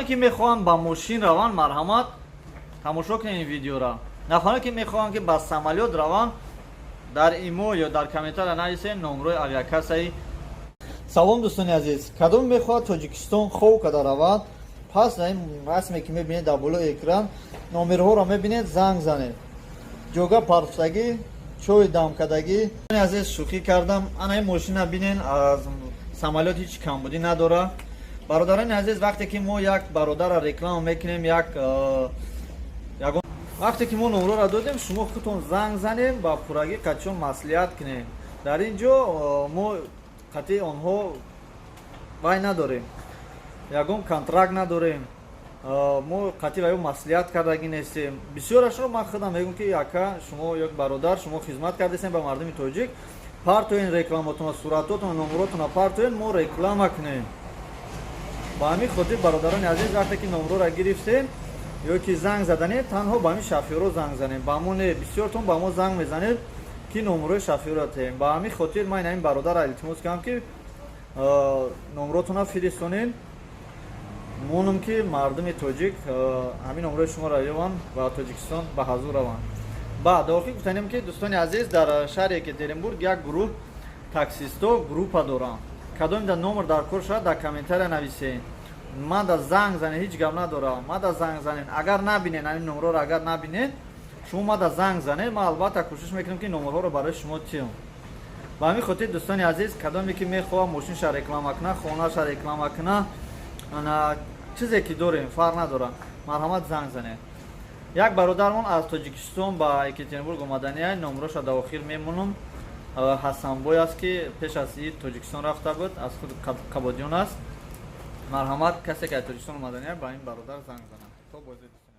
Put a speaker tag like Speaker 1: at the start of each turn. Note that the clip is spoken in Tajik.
Speaker 1: Нафароне, ки мехоҳанд ба мошин раванд, марҳамат, тамошо кунед ин видеоро. Нафароне, ки мехоҳанд, ки ба самолёт раванд, дар имо ё дар комментария нависед номрои авиакассаи. Салом, дӯстони азиз! Кадом мехоҳад Тоҷикистон хов када равад, пас ин расме, ки мебинед дар болои экран, номерҳоро мебинед, занг занед. Ҷога парфтагӣ, чой дамкардагӣ. Азиз, шӯхӣ кардам. Ана ин мошина бинен, аз самолёт ҳеҷ камбудӣ надорад. Бародарони азиз, вақте ки мо як бародарро реклама мекунем, як ягон вақте ки мо номроро додем, шумо худтон занг занем, ба пуррагӣ қатъчон маслиҳат кунем. Дар ин ҷо мо қатъи онҳо вай надорем, ягон контракт надорем, мо қатъи ва ё маслиҳат кардагӣ нестем. Бисёрашро ман худам мегӯм, ки ака, шумо ё бародар, шумо хизмат кардастем ба мардуми тоҷик, партоен рекламатона, суратотона, номротона партоен, мо реклама кунем. Ба ҳамин хотир, бародарони азиз, вақте ки номрора гирифтем ё ки занг заданед, танҳо ба ҳамин шофёро занг занем, ба мо не. Бисёртон ба мо занг мезанед, ки номрои шофёро теем. Ба ҳамин хотир ман ин бародарро илтимос кардам, ки номротона фиристонед, монум, ки мардуми тоҷик ҳамин номрои шуморо ёванд ва Тоҷикистон ба ҳазур раванд. Баъд охир гуфтанем, ки, дӯстони азиз, дар шаҳри Екатеринбург як гурӯҳ таксисто группа дорам. Кадоме дар номер дар кор шавад, дар комментария нависед, ман да занг занед, ҳеҷ гап надорам, ман да занг занед. Агар набинед ҳамин номрҳоро, агар набинед, шумо ма да занг занед, ман албатта кӯшиш мекунам, ки номерҳоро барои шумо тиём. Ба ҳамин хотир, дӯстони азиз, кадоме ки мехоҳад мошинша реклама кунад, хонаша реклама кунад, ана чизе ки дорем, фарқ надорад, марҳамат, занг занед. Як бародармон аз Тоҷикистон ба Екатеринбург омадания, номроша дар охир мемонам. Ҳасанбой аст, ки пеш аз ид Тоҷикистон рафта буд, аз худ Қабодиён аст. Марҳамат, касе ки аз Тоҷикистон омадания, ба ин бародар занг занад. То бози, дӯстони.